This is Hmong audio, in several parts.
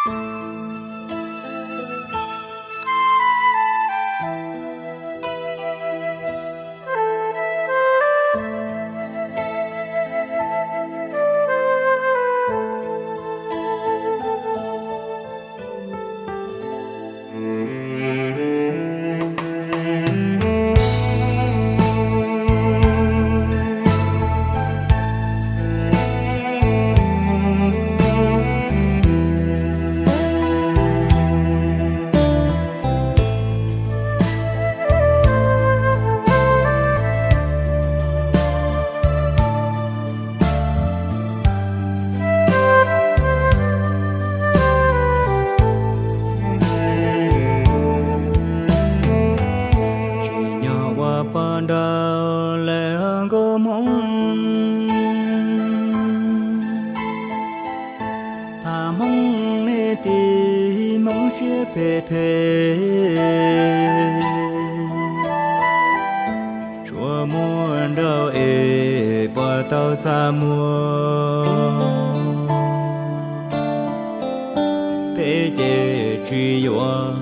Tsim nyog ua poj nrauj lawm nkauj Hmoob. Tham Hmoob nej tiag Hmoob siab phem phem. Tshuav muaj nraug es puas tau txaj muag. Peb ces tsis yuav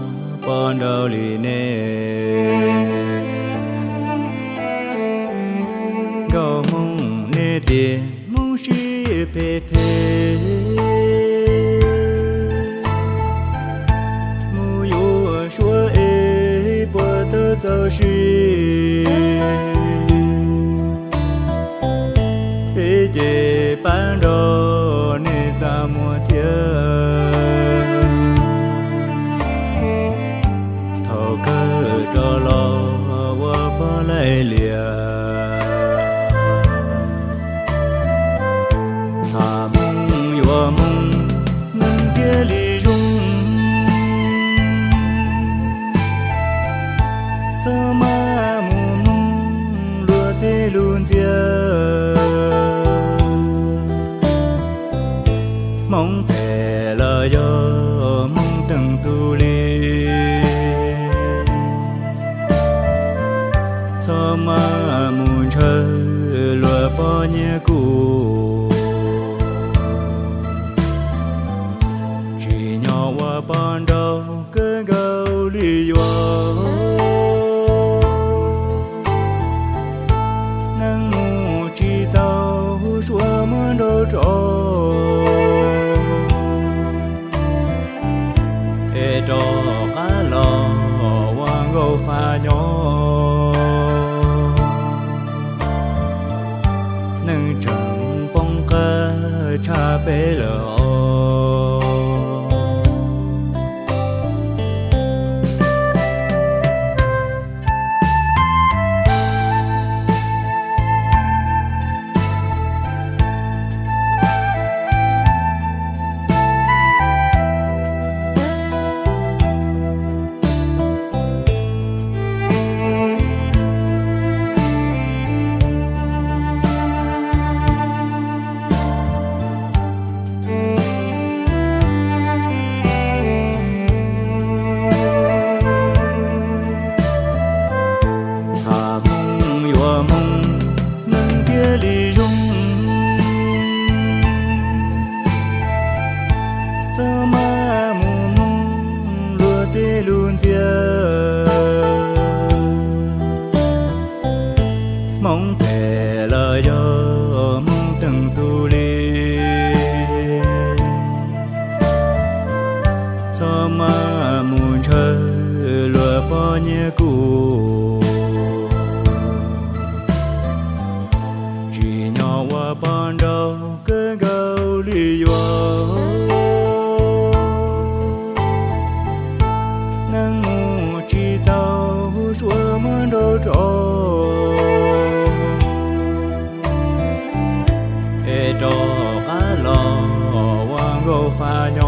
poj nrauj li nej. Nkauj Hmoob nej tiag Hmoob siab phem phem. Mus yuav Suav es puas tau txaus siab. Peb ces pab nrog nej txaj muag thiab. Thaum kawg rov los ua pog laij liam. Tham Hmoob yuav Hmoob neeg thiaj li zoo. Txhob maj mus mloog luag tej lus ntxias. Hmoob phem los yog Hmoob teej tus li. Txhob maj mus ntshaw luag poj niam kuv. Tsim nyog ua poj nrauj kawg nkaus li yuav. Neeg mus tsis tau Suav muab nrauj rau. Es rov qab los ua nkauj Fab nyob. Neeg tseem poob qab tshaj peb lawm os. Tham Hmoob yuav Hmoob neeg thiaj li zoo. Txhob maj mus mloog luag tej lus ntxias. Hmoob phem los yog Hmoob teej tus li. Txhob maj mus ntshaw luag poj niam kuv. Tsim nyog ua poj nrauj kawg nkaus li yuav. Neeg mus tsis tau Suav muab nrauj rau. Es rov qab los ua nkauj Fab nyob.